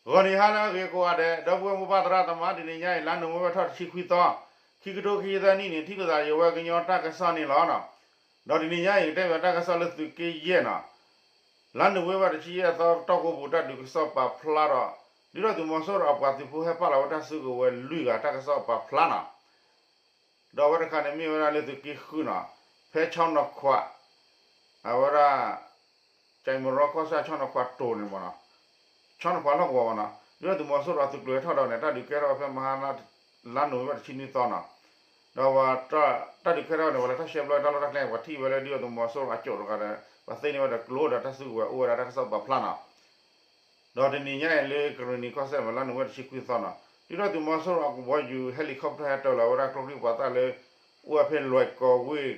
ဂီၤနံၤဟါလၢအဂ့ၤကိးဂၤဒဲး ဒီပုၢ်ဝဲၢ်မိၢ်ပၢ်သရၣ်သမါ တနံၤညါအံၤ လါနိၣ်ဝ့ဘၢၣ်ထီၣ်တဆံခွံသီ, ခံကထိခံဆံသၢနံၣ်န့ၣ် ထံၣ်လိာ်သးဒီးယဝဲကညီတၢ်ကစီၣ်န့ၣ်လီၤ. ဒီးတနံၤညါအံၤ ကတဲဘၣ်တၢ်ကစီၣ်လၢသုးက့ယဲၢ်နီၤ, လါနိၣ်ဝ့ဘၢၣ်တဆံယဲၢ်သီကတီၢ်ကိးပူၤ တၢ်ဒုးကစီၣ်ပာ်ဖျါဒီး ဒုၣ်ဒါသုးမီၤစိရိၤအပှၤသုးဖိဟဲပာ်လီၤဝဲတၢ်စုကဝဲၤလွံၢ်ဂၤ တၢ်ကစီၣ်ပာ်ဖျါနီၤ. ဒီးအဝဲတခါန့ၣ်မ့ၢ်ဝဲဒၣ်လၢသုးက့ဃုနီၤ, ဖဲဆီနီၢ်ခွး, အဝဲဒၣ် ကၠဲးမရီကီၢ်ဆၣ် ဆီနီၢ်ခွးတိၤန့ၣ်မ့ၢ်နီၤ, ဆီနီၢ်ခွးလီၢ်ကဝီၤမ့ၢ်နီၤ, ဒုၣ်ဒါသုးမီၤစိရိၤအသုးကျိၤဟဲထီၣ်ဒီးန့ၣ် တၢ်ဒုးကဲထီၣ်ဝဲဖဲမဟါလါနိၣ်ဝ့ဘၢၣ်တဆံနွံသီနီၤ. ဒီးတၢ်ဒုးကဲထီၣ်န့ၣ် ပှၤလဲၤထီၣ်ရှဲဘျီတၢ်လီၢ်တၢ်ကျဲ ပှၤထံၣ်ဝဲလၢဒုၣ်ဒါသုးမီၤစိရိၤအကၠိၣ်တဂၤဒီး ပှၤသ့န့ၢ်ဝဲဒီးကျိဒီးတၢ်စုကဝဲၤအိၣ်ဝဲဒၣ်တၢ်ကစီၣ်ပာ်ဖျါနီၤ. ဒီးတနံၤညါအံၤလၢကရ့ၣ်နံၤကီၢ်စဲၣ်မ့ၢ်လါနိၣ်ဝ့ဘၢၣ်တဆံခွံသီနီၤ, ဒုၣ်ဒါသုးမီၤစိရိၤအကဘီယူၤ helicopter ဟဲတၢၤလီၤဝဲဒၣ်ကျိချံမျိာ်သၣ်လၢ အိၣ်ဝဲဖဲလွဲၢ်ကီၢ်ဝ့ၢ်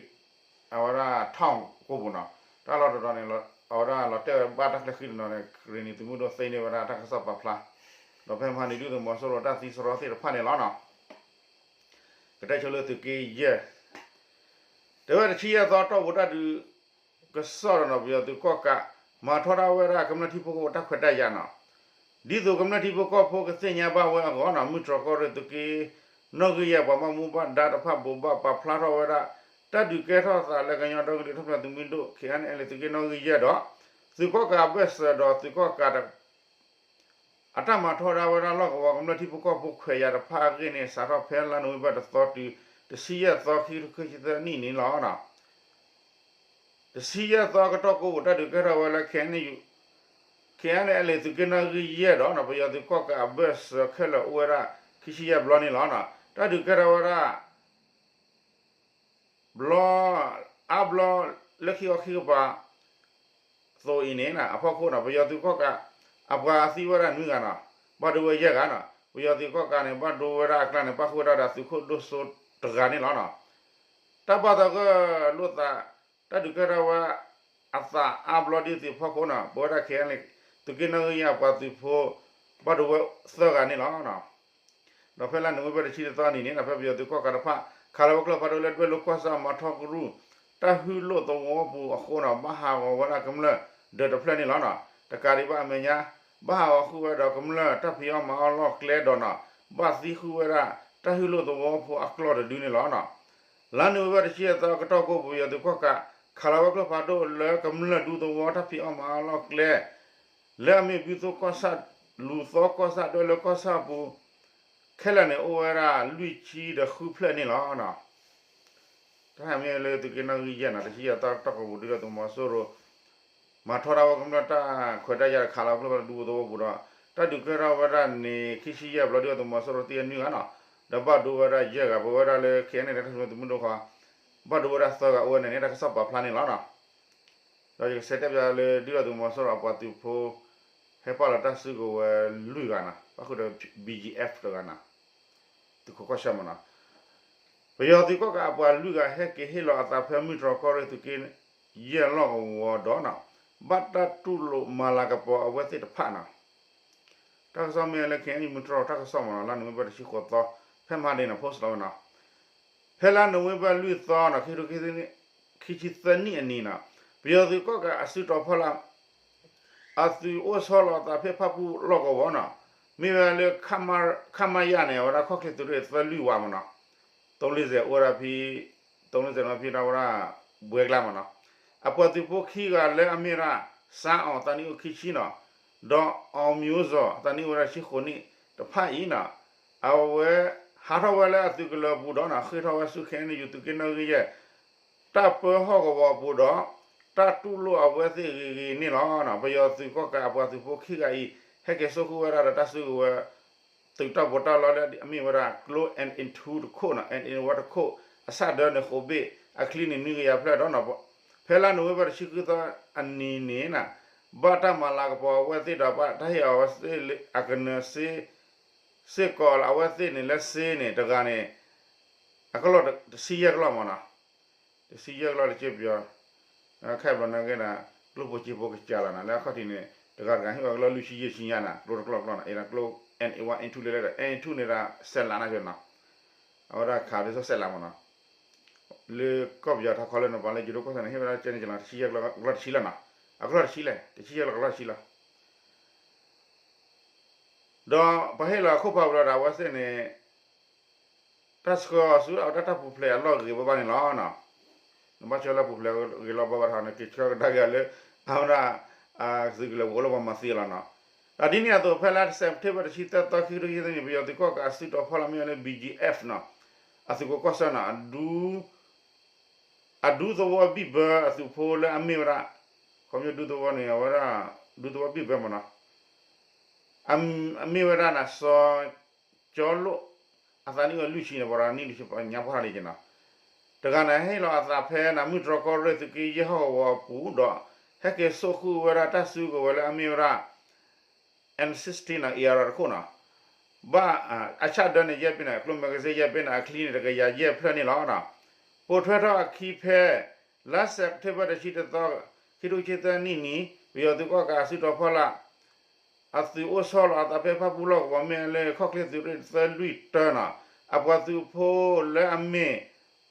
အဝဲဒၣ် town ကိးပူၤနီၤ, တၢ်လီၢ်တတီၤန့ၣ် အဝဲဒၣ်လီၤတဲာ်ဝဲဘၣ်တၢ်ချၢဃံတနီၤန့ၣ် ကရ့ၣ်နံၤသုးမုၢ်ဒိၣ်သ့န့ၢ်ဝဲဒၣ်တၢ်ကစီၣ်ပာ်ဖျါ, ဒီးဖဲမဟါန့ၣ် ဒုၣ်ဒါသုးမီၤစိရိၤတၢ်သံစရီသ့ၣ်တဖၣ်န့ၣ်လီၤနီၤ. ကတဲဆိလၢသုးက့ယဲၢ် တဲဝဲတဆံယဲၢ်သီတီၢ်ပူၤတၢ်ဒုး ကစီၣ်ဒီးနီၤ ပယီၤသုးကီၢ်ကး မၤထီဒါဝဲဒၣ်ကမျၢၢ်ထံဖိကီၢ်ဖိတၢ်ခွဲးတၢ်ယာ်နီၤ, ဒ်သိးကမျၢၢ်ထံဖိကီၢ်ဖိကသ့ၣ်ညါဘၣ်ဝဲအဂီၢ်နီၤ မုၢ်တြီၢ်ကီၢ်ရ့ၣ်သုးက့နီၣ်ဂံၢ်ယဲၢ် ပှၤဘၣ်မူဘၣ်ဒါတဖၣ်ဘိးဘၣ်ပာ်ဖျါထီၣ်ဝဲဒၣ် တၢ်ဒုးကဲထီၣ်သးလၢကညီဒီကလုာ်တၢ်ထူၣ်ဖျဲးသုးမုၢ်ဒိၣ် ခ့ၣ်အဲၣ်အဲၣ်လ် သုးက့နီၣ်ဂံၢ်ယဲၢ်ဒီး သုးကီၢ်ကးအဘၢၣ်စၢၤဒီးသုးကီၢ်ကး အတၢ်မၤထီဒါဝဲဒၣ်လီၢ်ကဝီၤကမျၢၢ်ထံဖိကီၢ်ဖိခွဲးယာ်တဖၣ်အဂ့ၢ်န့ၣ် စးထီၣ်ဖဲလါနိၣ်ဝ့ဘၢၣ်တသီတုၤ တဆံယဲၢ်သီ ခံကထိခံဆံသၢနံၣ်န့ၣ်လီၤ. တဆံယဲၢ်သီကတီၢ်ကိးပူၤ တၢ်ဒုးကဲထီၣ်ဝဲလၢ ခ့ၣ်အဲၣ်အဲၣ်လ် သုးက့နီၣ်ဂံၢ်ယဲၢ်ဒီး ပယီၤသုးကီၢ်ကးအဘၢၣ်စၢၤခဲလၢာ်အိၣ်ဝဲဒၣ် ခံဆံယဲၢ်ဘျီန့ၣ်လီၤ. တၢ်ဒုးကဲထီၣ်ဝဲဒၣ် ဘျီ အါဘျီ လၢခံခီခံကပၤ သိးအံၤန့ၣ် အဖီခိၣ်န့ၣ် ပယီၤသုးကီၢ်ကး အပှၤသံဝဲဒၣ်နွံဂၤနီၤ, ဘၣ်ဒိဝဲယဲၢ်ဂၤနီၤ, ပယီၤသုးကီၢ်ကးန့ၣ် ဘၣ်ဒိဝဲဒၣ်အကျါန့ၣ် ပၣ်ဃုာ်ဝဲဒၣ်ဒီးသုးခိၣ်ဒိၣ်စိတဂၤန့ၣ်လီၤနီၤ. တၢ်ပာ်သးဂၢၢ်လိာ်သး တၢ်ဒုးကဲထီၣ်ဝဲ အသးအါဘျီဒ်သိးအဖီခိၣ်နီၤ ပဝဲဒၣ်ခဲအံၤန့ၣ် သုးက့နီၣ်ဂံၢ်ယဲၢ်အပှၤသုးဖိ ဘၣ်ဒိဝဲသၢဂၤန့ၣ်လီၤ. ဒီးဖဲလါနိၣ်ဝ့ဘၢၣ်တဆံတသီနံၤန့ၣ် ဖဲပယီၤသုးကီၢ်ကးတဖၣ် ခးလီၤဝဲကျိဖးဒိၣ်လၢဒွဲၣ်လိၤကီၢ်ဆၣ်မၤထီကရူၢ် တၢ်ဟုလိာ်သဝီပူၤအဃိနီၤ ဘၣ်ဟးဂီၤဝဲဒၣ်ကမျၢၢ်ဒၢးတဖျၢၣ်န့ၣ်လီၤ. တကးဒံးဘၣ်အမဲာ်ညါ ဘၣ်ဟးဂီၤဃုာ်ဝဲဒီးကမျၢၢ်တၢ်ဖံးအီၣ်မၤအီၣ်လီၢ်ကျဲဒီးနီၤ ဘၣ်သံဃုာ်ဝဲဒၣ် တၢ်ဟုလိာ်သဝီဖိအကျီၢ်တဒုန့ၣ်လီၤ. လါနိၣ်ဝ့ဘၢၣ်တဆံယဲၢ်သီကတီၢ်ကိးပူၤ ပယီၤသုးကီၢ်ကး ခးလီၤဝဲကျိဖးဒိၣ်လၢကမျၢၢ်ဒူသဝီတၢ်ဖံးအီၣ်မၤအီၣ်လီၢ်ကျဲ လၢအမ့ၢ်ဘုသိကီၢ်ဆၣ် လူၤသီကီၢ်ဆၣ် ဒွဲၣ်လိၤကီၢ်ဆၣ်ပူၤ ခဲလၢာ်န့ၣ် အိၣ်ဝဲဒၣ်လွံၢ်ဆံဒီးဃုဖျၢၣ်န့ၣ်လီၤ. တၢ်မ့ၢ်လၢသုးက့နီၣ်ဂံၢ်ယဲၢ်နီၤ တဆံယဲၢ်သီကတီၢ်ကိးပူၤ ဒုၣ်ဒါသုးမီၤစိရိၤ မၤထီဒါဝဲကမျၢၢ်တၢ်ခွဲးတၢ်ယာ် ခးလီၤကျိဖးဒိၣ်ဒူသဝီပူၤဒီး တၢ်ဒုးကဲထီၣ်ဝဲဒၣ်န့ၣ် ခံဆံယဲၢ်ဘျီ ဒုၣ်ဒါသုးမီၤစိရိၤသံဝဲနွံဂၤနီၤ, ဒီးဘၣ်ဒိဝဲဒၣ်ယဲၢ်ဂၤ ပဝဲဒၣ်လၢ ခ့ၣ်အဲၣ်အဲၣ်လ် တၢ်ထူၣ်ဖျဲးသုးမုၢ်ဒိၣ်ဃီ ဘၣ်ဒိဝဲဒၣ်သၢဂၤအိၣ်ဝဲန့ၣ်န့ၣ် တၢ်ကစီၣ်ပာ်ဖျါန့ၣ်လီၤနီၤ. ဒီးယကဆဲးတဲပၠးလၢ ဒုၣ်ဒါသုးမီၤစိရိၤအပှၤသုးဖိ ဟဲပာ်လီၤတၢ်စုကဝဲၤလွံၢ်ဂၤနီၤ ပၣ်ဃုာ်ဒီး ဘီၣ်ကၠံၣ်အၣ်ဖ် တဂၤနီၤ သုးခိးကီၢ်ဆၣ်မ့ၢ်နီၤ ပယီၤသုးကီၢ်ကးအပှၤလွံၢ်ဂၤ ဟဲက့ၤဟ့ၣ်လီၤအသးဖဲမုၢ်တြီၢ်ကီၢ်ရ့ၣ်သုးက့ယဲၢ်လီၢ်ကဝီၤဒီးနီၤ ဘၣ်တၢ်တူၢ်လိာ်မၤလၤကပီၤအဝဲသ့ၣ်တဖၣ်နီၤ. တၢ်ကစီၣ်မ့ၢ်လၢ ခ့ၣ်အဲၣ်အံၣ် မုၢ်တြီၢ်တၢ်ကစီၣ်မ့ၢ်နီၤ လါနိၣ်ဝ့ဘၢၣ်တဆံဃိးသီ ဖဲမဟါဒ့နီၤ post လီၤဝဲနီၤ ဖဲလါနိၣ်ဝ့ဘၢၣ်လွံၢ်သီနီၤ ခံကထိခံဆံသၢနံၣ်အနံၤနီၤ ပယီၤသုးကီၢ်ကးအစုတီၤဖီလာ် အသုးအိၣ်ဆီလီၤအသးဖဲဖၣ်ပူၣ်လီၢ်ကဝီၤနီၤ မ့ၢ်ဝဲလၢ ခမရ န့ၣ် အဝဲဒၣ်ခီၣ်ချ့သုးရ့ၣ်သၢလွံၢ်ဝးမ့ၢ်နီၤ သုံးလေးဆယ် အိၣ်ဝဲဒၣ်ဖဲ သုံးလေးဆယ် နီၤ ဖဲဒၣ်ဝဲဒၣ် ဘှဲကျါမ့ၢ်နီၤ အပှၤသုးဖိခံဂၤလၢအမ့ၢ်ဝဲဒၣ် စန်းအောင် သးနံၣ်အိၣ်ခံဆံနီၤ ဒီး အောင်မျိုးဇော် သးနံၣ်အိၣ်ဝဲဒၣ်ဆံဃိးနံၣ်တဖၣ်အံၤနီၤ အဝဲ ဟးထီၣ်ဝဲလၢအသုးကလၢၤပူၤဒီးနီၤ ဃ့ၢ်ထီၣ်ဝဲဆူ ခ့ၣ်အဲၣ်ယူၣ် သုးက့နီၣ်ဂံၢ်ယဲၢ် တၢ်ပၢဟီၣ်ကဝီၤပူၤဒီး တၢ်တူၢ်လိာ်အဝဲသ့ၣ်ဂ့ၤဂ့ၤန့ၣ်လီၤ. ပယီၤသုးကီၢ်ကးအပှၤသုးဖိခံဂၤအံၤ ဟဲက့ၤစိာ်ဃုာ်ဝဲဒၣ်ဒီးတၢ်စုကဝဲၤ သုးတၢ်ပီးတၢ်လီလၢအမ့ၢ်ဝဲဒၣ်ကျိ N N two တခိၣ်နီၤ N N one တခိၣ် အဆၣ်ဒၢန့ၣ်ဃိးဘ့ၣ် အချံန့ၣ်နွံကယၤဖျၢၣ်ဒီးနီၤ ဖဲလါနိၣ်ဝ့ဘၢၣ်တဆံဃုသီအနံၤန့ၣ်နီၤ ဘၣ်တၢ်မၤလၤကပီၤအဝဲသ့ၣ်ဒီး ဘၣ်တၢ်ဟ့ၣ်အီၤဝဲသ့ၣ်အကနၢၤစ့ စ့ၢ်ကီးလၢအဝဲသ့ၣ်န့ၣ်လၢစ့န့ၣ် တဂၤန့ၣ် အကလီၢ်တဆံယဲၢ်ကလီၢ်မ့ၢ်နီၤ တဆံယဲၢ်ကလီၢ်တက့ၢ်ပယီၤ ခဲအံၤဘျီန့ၣ်က့ၤဒီး ကျိပိာ်စ့ဖိကစၢ်လီၤနီၤ လၢအခီၣ်ထံးန့ၣ် တဂၤတဂၤဟ့ၣ်အီၤကလီၢ်လွံၢ်ဆံယဲၢ်ဆံညါနီၤ ကျိတကျီၢ်ကျီၢ်နီၤ အံၤဒီးကျိ N N one N two လဲၤလဲၣ်ဒီး N N two န့ၣ်ဒီး စဲးလးနီၤနီၤ အဝဲဒၣ်ခးဒ်သိးစဲးလးမ့ၢ်နီၤ လၢကီၢ်ပယီၤထီခီလၢနီၤ ပှၤလၢယိၤဒိၣ်ကီၢ်ဆၣ်န့ၣ် ဟ့ၣ်ဝဲဒၣ်ကဲန့ၣ်ကလီၢ်တဆံယဲၢ်ကလီၢ်တဆံလီၤနီၤ အကလီၢ်တဆံလဲၣ် တဆံယဲၢ်ကလီၢ်ကလီၢ်တဆံလီၤ ဒီးပှၤဟ့ၣ်လီၤအခိၣ်ဖးဘျီဒီး အဝဲသ့ၣ်န့ၣ် တၢ်ဆှၢအီၤဆူအတၢ်ပူၤဖျဲးအလီၢ်ဂ့ၤဘၣ်ဘၣ်န့ၣ်လီၤ. နဘၣ်ဆှၢလၢပူၤဖျဲးဂ့ၤလီၤဘၣ်ဘၣ်ထီၣ်န့ၣ် က့ၤဆှၢကဒါက့ၤလၢ အဝဲဒၣ် သုးကလၢၤပူၤအိၣ်လၢပှၤမၤသံအလီၢ်နီၤ. ဒီးဒ်န့ၣ်အသိး ဖဲလါ September တဆံသၢသီ ခံကထိခံဆံသၢနံၣ် ပယီၤသုးကီၣ်ကးအစုတီၤဖီလာ်မ့ၢ်ဝဲလၢ B G F နီၤ အသုးကီၣ်ကီၢ်ဆၢနီၤ အဒူသဝီဘံၣ်ဘၢအသုးဖိလၢအမ့ၢ်ဝဲဒၣ် ခီဖျိဒူသဝီန့ၣ် အဝဲဒၣ် ဒူသဝီဘံၣ်ဘၢမ့ၢ်နီၤ အမ့ၢ်ဝဲဒၣ်နၤ စီၤကၠီလိၣ် အသးနံၣ်အိၣ်လွံၢ်ဆံန့ၣ် ပှၤနံၣ်တဆံပညါပှၢ်လံက့နီၤ တဂၤန့ၣ် ဟ့ၣ်လီၤအသးဖဲနၤ မုၢ်တြီၢ်ကီၢ်ရ့ၣ်သုးက့ယဲၢ်ဟီၣ်ကဝီၤအပူၤဒီး ဟဲက့ၤစိာ်ဃုာ်ဝဲဒၣ်တၢ်စုကဝဲၤလၢအမ့ၢ်ဝဲဒၣ် M sixteen နီၤ A R တခိၣ်နီၤ ဘၣ်အဆၣ်ဒၢန့ၣ် ယဲၢ်ဘ့ၣ်န့ၣ် အကျိ magazine ယဲၢ်ဘ့ၣ်န့ၣ် အချံန့ၣ်တကယၤယဲၢ်ဖျၢၣ်န့ၣ်လီၤ. ပိာ်ထွဲထီၣ်အခံဖဲ လါ September တဆံတသီ ခံကထိခံဆံသၢနံၣ်န့ၣ် ပယီၤသုးကီၣ်ကးအစုတီၤဖီလာ် အသုးအိၣ်ဆီလီၤအသးဖဲဖၣ်ပူၣ်လီၢ်ကဝီၤမ့ၢ်လၢ ခီၣ်ချ့သုးရ့ၣ်သၢလွံၢ်တၢနီၤ အပှၤသုးဖိလၢအမ့ၢ်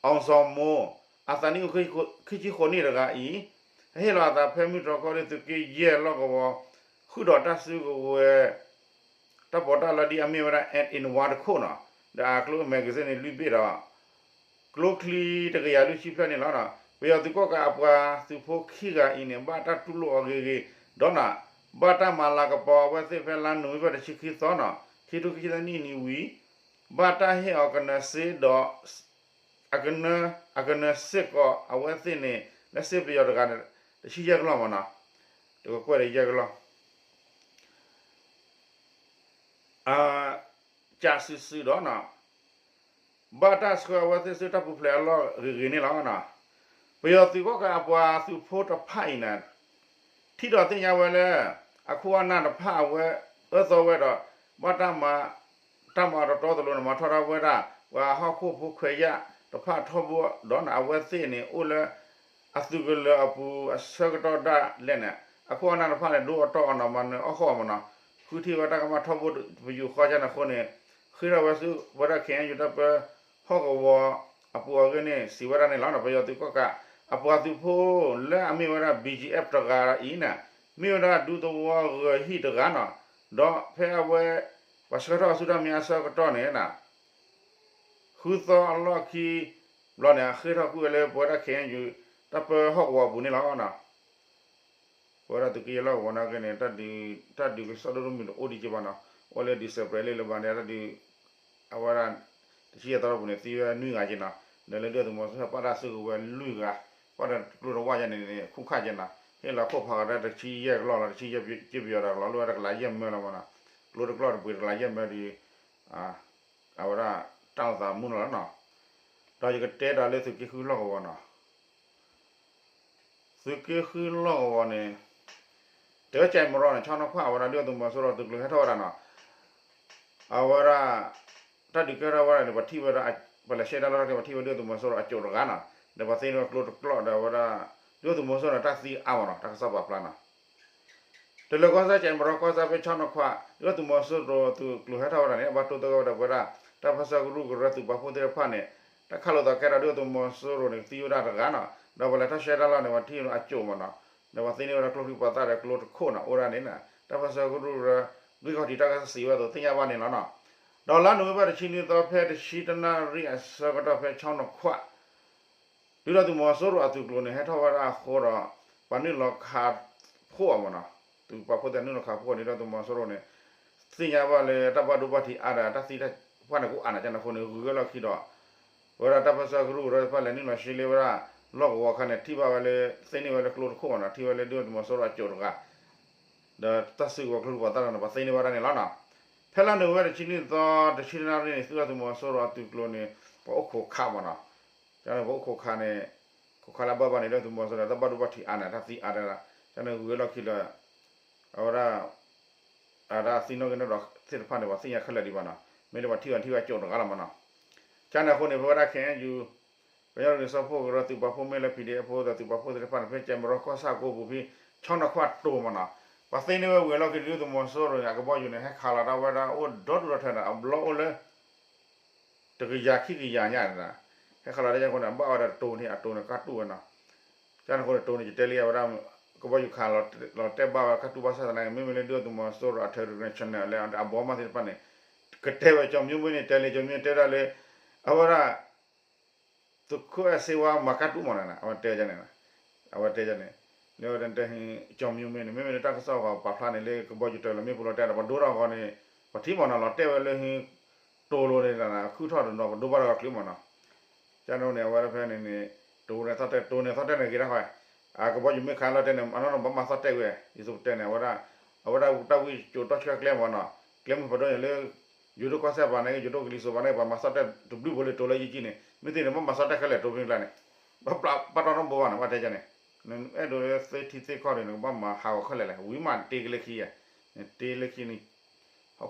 အောင်ဇော်မိုး အသးနံၣ်အိၣ်ခံဆံဃိးနံၣ်တဂၤအံၤ ဟ့ၣ်လီၤအသးဖဲမုၢ်တြီၢ်ကီၢ်ရ့ၣ်သုးက့ယဲၢ်လီၢ်ကဝီၤ ဃုာ်ဒီးတၢ်စုကဝဲၤ တၢ်ပီးတၢ်လီဒ်အမ့ၢ်ဝဲဒၣ် N in one တခိၣ်နီၤ ဒီးအကျိ magazine န့ၣ်လွံၢ်ဘ့ၣ်ဒီး ကျိချံတကယၤလွံၢ်ဆံဖျၢၣ်န့ၣ်လီၤ. ပယီၤသုးကီၣ်ကးအပှၤသုးဖိခံဂၤအံၤန့ၣ် ဘၣ်တၢ်တူၢ်လိာ်အီၤဂ့ၤဂ့ၤ ဒီးနၤ ဘၣ်တၢ်မၤလၤကပီၤအဝဲသ့ၣ်ဖဲလါ November တဆံခံသီနီၤ ခံကထိခံဆံသၢနံၣ်န့ၣ်ဝံၤ ဘၣ်တၢ်ဟ့ၣ်အီၤကနၢၤစ့ဒီး အကနၢၤစ့ၢ်ကီးအဝဲသ့ၣ်န့ၣ် လၢစ့ပယီၤတဂၤန့ၣ် တဆံယဲၢ်ကလီၢ်မ့ၢ်နီၤ တကကွဲၢ်ဒီးယဲၢ်ကလီၢ် ကးစုာ်စုာ်ဒီး ဘၣ်တၢ်ဆှၢအဝဲသ့ၣ်ဆူတၢ်ပူၤဖျဲးအလီၢ်ဂ့ၤဂ့ၤန့ၣ်လီၤ. ပယီၤသုးကီၣ်ကးအပှၤသုးဖိတဖၣ်အံၤန့ၣ် ထံၣ်ဒီးသ့ၣ်ညါဝဲလၢ အခိၣ်အနၢ်တဖၣ်အဝဲအၢသီဝဲဒီး ဘၣ်တၢ်မၤ တၢ်မၤအီၤတတီတလိၤန့ၣ် မၤထီၣ်ထီၣ်ဝဲဒၣ် ပှၤဟီၣ်ခိၣ်ဖိခွဲးယာ်တဖၣ်ထီဘိဒီးန့ၣ် အဝဲသ့ၣ်န့ၣ် အိၣ်လၢအသုးကလၢၤအပူၤအဆၢကတီၢ်ဒၣ်လဲာ်န့ၣ် အခိၣ်အနၢ်တဖၣ်န့ၣ် ဒိၣ်အတီၢ်အီၤနီၤ မၤနၢၤအီၣ်ဃီအီၤမ့ၢ်နီၤ ဃုထံၣ်ဝဲတၢ်ကမၣ်ထီဘိပယူာ်ဃီကန့ၣ်အဃိန့ၣ် ဃ့ထီၣ်ဝဲဆူဝဲဒၣ် K N U တၢ်ပၢဟီၣ်ကဝီၤအပူၤအဂ့ၢ်န့ၣ် စံးဝဲဒၣ်န့ၣ်လီၤ. ပယီၤသုးကီၣ်ကး အပှၤသုးဖိလၢအမ့ၢ်ဝဲဒၣ် B G F တဂၤအံၤန့ၣ် မ့ၢ်ဝဲဒၣ်ဒူသဝီဂၢၤဟံၣ်တဂၤနီၤ ဒီးဖဲအဝဲ ပှၤဆှၢထီၣ်အီၤဆူတၢ်မံၤအဆၢကတီၢ်န့ၣ် ဃုသီအလီၢ်ခံဘျီန့ၣ် အဃ့ထီၣ်ကွံာ်ဝဲလၢပဝဲဒၣ် K N U တၢ်ပၢဟီၣ်ကဝီၤအပူၤန့ၣ်လီၤ. ပဝဲဒၣ်သုးက့ယဲၢ်လီၢ်ကဝီၤနာ်က့န့ၣ် တၢ်ဒုးကစီၣ်ဒိၣ်ဒိၣ်မုၢ်တအိၣ်ဒံးက့ဘၣ်နီၤ အိၣ်လၢ December လံလၢၤဘၣ်န့ၣ် တၢ်ဒုး အဝဲဒၣ် တဆံယဲၢ်သီတပူၤန့ၣ် သံဝဲနွံဂၤက့နီၤ ဒီးလၢဒုၣ်ဒါသုးမီၤစိရိၤပာ်တၢ်စုကဝဲၤလွံၢ်ဂၤ ပာ်ဒီးကျိတဝၣ်ယဲန့ၣ် ခူၣ်ခါက့နီၤ ဟ့ၣ်လီၤခိၣ်ဖးကဒါတဆံယဲၢ်ကလီၢ်လီၤ တဆံယဲၢ်ကပယီၤဒီးကလီၢ် လၢဝဲဒၣ်တကလးယဲၢ်မၢလီၤမ့ၢ်နီၤ ကျိတကျီၢ်တပှ့ၤတကလးယဲၢ်မၢဒီး အဝဲဒၣ်တၢ်အိၣ်သးမုၢ်လီၤနီၤ ဒီးယကတဲဒီးလၢသုးက့ဃုလီၢ်ကဝီၤနီၤ သုးက့ဃုလီၢ်ကဝီၤန့ၣ် တၢ်ကၠဲးမရီန့ၣ် ဆီနီၢ်ခွၣ်အဝဲဒၣ်ဒုၣ်ဒါသုးမီၤစိရိၤသုးကျိၤဟဲထီၣ်ဝဲဒၣ်နီၤ အဝဲဒၣ် တၢ်ဒုးကဲထီၣ်ဝဲဒၣ်န့ၣ် ပထံၣ်ဝဲဒၣ် ပလဲၤရှဲတၢ်လီၢ်တၢ်က့ၤ ပထံၣ်ဝဲဒုၣ်ဒါသုးမီၤစိရိၤအကၠိးတဂၤနီၤ ဒီးပှၤသ့န့ၢ်ဝဲကျိတကျီၢ်ဒီးအဝဲဒၣ် ဒုၣ်ဒါသုးမီၤစိရိၤန့ၣ် တၢ်သံအါမးနီၤ တၢ်ကစီၣ်ပာ်ဖျါနီၤ တလၢၤကီၢ်စဲၣ် ကၠဲးမရီကီၢ်စဲၣ်ဖဲဆီနီၢ်ခွါ ဒုၣ်ဒါသုးမီၤစိရိၤသုးကျိၤဟဲထီၣ်ဝဲဒၣ်န့ၣ် အဘၣ်တိၢ်သဂၢၢ်ဝဲဒၣ်ပဝဲဒၣ် တၢ်ပၢဆှၢကရူၢ်ကရၢသုးပာ်ဖှိၣ်သ့ၣ်တဖၣ်န့ၣ် တၢ်ခးလိာ်သးကဲထီၣ်ဒုၣ်ဒါသုးမီၤစိရိၤန့ၣ် သံဝဲဒၣ်တဂၤနီၤ ဒီးပှၤလဲၤထီၣ်ရှဲတၢ်လီၢ်န့ၣ် ပှၤထံၣ်အကၠိးမးနီၤ ဒီးပှၤသ့န့ၢ်ဝဲဒၣ်ကျိချံပှၤသၣ်ဒီးကျိတခိၣ်နီၤ အိၣ်ဒၣ်န့ၣ် တၢ်ပၢဆှၢကရူၢ်ကရၢ ဂံၢ်ခီၣ်ထံးတၢ်ကစီၣ်စံးဝဲအသိးသ့ၣ်ညါဘၣ်န့ၣ်လီၤနီၤ ဒီးလါနိၣ်ဝ့ဘၢၣ်တဆံနွံသီ ဖဲတဆံတနၣ်ရံၣ်အဆၢကတီၢ်ဖဲဆီနီၢ်ခွါ ဒုၣ်ဒါသုးမီၤစိရိၤအသုးကျိၤန့ၣ် ဟဲထီၣ်ဝဲဒၣ်အဃိဒီး ပှၤနုာ်လီၤခးဖှိၣ်အီၤမးနီၤ သုးပာ်ဖှိၣ်သ့ၣ်နုာ်လီၤခးဖှိၣ်န့ၣ် ဒုၣ်ဒါသုးမီၤစိရိၤန့ၣ် သ့ၣ်ညါဘၣ်လၢတၢ်ဘၣ်ဒိဘၣ်ထံးအါဒီးတၢ်သံတၢ်ပှၢ်န့ၣ်ကအိၣ်အါန့ၣ်ကန့ၣ်အဃိန့ၣ် ဂုၤဂဲၤလီၢ်ခံဒီး ပဝဲဒၣ်တၢ်ပၢဆှၢကရူၢ်ကရၢတဖၣ်လဲၤနုာ်လီၤရှဲလ့ဝဲဒၣ် လီၢ်ကဝီၤအခါန့ၣ် ထံၣ်ဘၣ်ဝဲလၢ သ့ၣ်န့ၢ်ဝဲလၢကျိတခိၣ်မးနီၤ ထံၣ်ဝဲလၢဒုၣ်ဒါသုးမီၤစိရိၤအကၠိးတဂၤ ဒီးတၢ်စုကဝဲၤကျိချံပှၤသၣ်လီၤန့ၣ် ပှၤသ့န့ၢ်ဝဲဒၣ်န့ၣ်လီၤနီၤ ဖဲလါနိၣ်ဝ့ဘၢၣ်တဆံနွံသီ တဆံတနၣ်ရံၣ်န့ၣ် ဒုၣ်ဒါသုးမီၤစိရိၤအသုးကျိၤန့ၣ် ပှၤအိၣ်ခိးခးမးနီၤ ပှၤအိၣ်ခိးခးန့ၣ် ခိးခးလၢအဘၣ်ဘၣ်န့ၣ် ဒုၣ်ဒါသုးမီၤစိရိၤန့ၣ် တၢ်ဘၣ်ဒိဘၣ်ထံးအါန့ၣ် တၢ်သံအါဒၣ် ကန့ၣ်ဂုၤဂဲၤလီၢ်ခံလၢ အဝဲဒၣ် အဝဲဒၣ်သံနီၣ်ဂံၢ်နီၣ်ဒွးသ့ၣ်တဖၣ်န့ၣ် ပှၤသ့ၣ်ညါခဲလၢာ်ဒံးဘၣ်နီၤ မ့ၢ်လၢပှၤထံၣ်ဘၣ်ထံၣ်ဘၣ်ကၠိးတဂၤလီၤမးနီၤ ကန့ၣ်အဃိန့ၣ် ပဝဲဒၣ် K N U ကညီဒီးက့ၤစၢဖှိၣ်ကရၢသုးပာ်ဖှိၣ်မ့ၢ်လၢ P D F ဖိဒီးသုးပာ်ဖှိၣ်သ့ၣ်တဖၣ်န့ၣ် ဖဲကၠဲးမရီကီၢ်ဆၣ် ကိပူၤဖဲ ဆီနီၢ်ခွါတိၤမးနီၤ ပှၤသ့န့ၢ်ဝဲဂုၤဂဲၤလီၢ်ခံ ဒုၣ်ဒါသုးမီၤစိရိၤန့ၣ် အကဘီယူၤန့ၣ် ဟဲခးလီၤတၢ်ဝဲဒၣ်အိၣ်ဒီဒူၣ်ဒီထၢဒီး အဘျီအိၣ်လၢ တကယၤခံကယၤညါန့ၣ် ဟဲခးလီၤတၢ်ကန့ၣ်အဃိန့ၣ် အဘၣ်ဝဲဒၣ်တတိၤန့ၣ် အတိၤန့ၣ်ကၢ်တူၢ်ဝဲနီၤ ကန့ၣ်အဃိန့ၣ် တိၤန့ၣ် ယတဲလံအဝဲဒၣ် ကဘီယူၤခးလီၤတဲာ်ဘၣ်ဝဲခါတူၢ်ဘၣ်ဆၣ်သနာ်က့ မ့မ့ၢ်လၢဒုၣ်ဒါသုးမီၤစိရိၤအ Telegram channel လၢအဘီမးသ့ၣ်တဖၣ်န့ၣ် ကတဲဝဲကၠီၤမၠိမ့ၢ်န့ၣ် တဲလၢကၠီၤမၠိတဲဒၣ်လၢ အဝဲဒၣ် သုးခိၣ်အဲၣ်စ့ဝါမၤကၣ်တူၢ်မးနီၤ အဝဲတဲန့ၣ် အဝဲတဲန့ၣ် လၢဝဲတဲ ကၠီၤမၠိမ့ၢ်န့ၣ် မ့မ့ၢ်လၢတၢ်ကစီၣ်ပာ်ဖျါန့ၣ် လၢကဘီယူၤတၢၤလီၤမ့ၣ်ပိၢ်လီၤတဲာ်ဒီး ပဒိၣ်ထီၣ်အဂီၢ်န့ၣ် ပထံၣ်မးနီၤ လီၤတဲာ်ဝဲလၢ တိၤလိၤန့ၣ် ခုၣ်ထီၣ်တနီၤ ပဒိဘၣ်ဒီးကျုးမးနီၤ ကန့ၣ် အဝဲဒၣ်ဖဲန့ၣ်န့ၣ် တိၤန့ၣ်သီၣ်တဲာ် တိၤန့ၣ်သီၣ်တဲာ်န့ၣ်ဂ့ၤတၢ်ဃီ အကဘီယူၤမ့ၢ်ခးလီၤတဲာ်န့ၣ် အနီၢ်နီၢ်ဘၣ်မၤသီၣ်တဲာ်ဝဲ ယဆိကတဲန့ၣ် အဝဲဒၣ် အဝဲဒၣ်တၢ်ဝံၣ်ကၠိၤတီဆှၢကျဲမးနီၤ ကျဲမုၢ်ဖးဒိၣ်န့ၣ်လၢ ယိၤဒိၣ်ကီၢ်စဲၣ်ပၤန့ၣ် ယိၤဒိၣ်ကလံၤစိးပၤန့ၣ် ပှၤမၤသီၣ်တဲာ်တဘျုးဖိလၢတိၤလၢယကံန့ၣ် မ့ၢ်သ့ၣ်န့ၣ် ဘၣ်မၤသီၣ်တဲာ်ခဲလၢာ်တိၤဖဲန့ၣ်ကျါန့ၣ် ဘၣ်ပာ်တီၢ်နီတဘိဘၣ်နီၤ ဘၣ်တဲန့ၣ် အဲၣ်ဒိးလၢသ့ထံသ့ကီၢ်န့ၣ် နကဘၣ်မၤဟးဂီၤခဲလၢာ်လဲၣ် ဝံၤမးတ့ကလၢခံ တ့လၢခံန့ၣ် ဟီၣ်ခိၣ်လီ